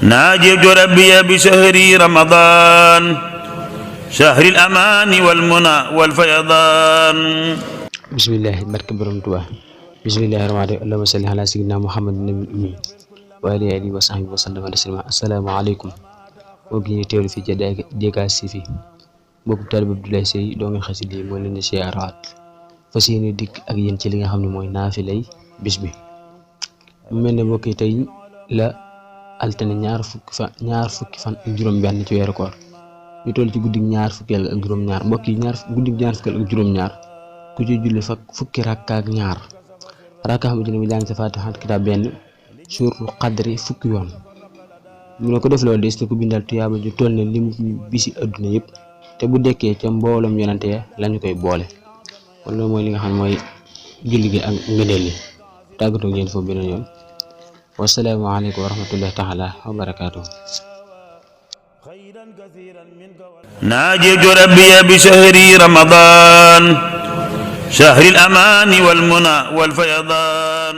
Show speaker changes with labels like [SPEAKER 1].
[SPEAKER 1] ناجيت ربي بشهر رمضان شهر الأمان والمنى والفيضان.
[SPEAKER 2] bismillahi barke borom Tuubaa. bismillahi rahmaani rahiim. allahumma salli ala sayyidina muhammadin nabil ummi wa alihi wa sahbihi wa sallam taslima. assalaamu aleykum mbokk yi teewlu fii ci DK TV mbokk taalibe Abdoulaye Seye doo nga xasida yi moo leen di siyaaraat fas yéene dikk ak yéen ci li nga xam ne mooy naafilay bis bi. mu mel ne mbokk yi tey la altine ñaar fukki fan ak juróom-benn ci weeru koor ñu toll ci guddig ñaar fukkeel ak juróom-ñaar mbokk yi guddig ñaar fukkeel ak juróom-ñaar ku ci julli fukki rakka ak ñaar rakka xam ne mu jàng sa Faatiha kitaab benn suuratul qadri fukki yoon mu ne ko def loolu des na ko bindal tuyaaba ju toll ne limu bisi adduna yëpp te bu dekkee ca mbooloom yonante ya lañu koy boole. kon loolu mooy li nga xam ne mooy julli gi ak ngëneel li tàggatoo ngeen foofu beneen yoon. wassalaamu aleykum wa rahmatullahi taala wa barakaatuh.
[SPEAKER 1] ناجيت ربي بشهر رمضان شهر الأمان والمنى والفيضان.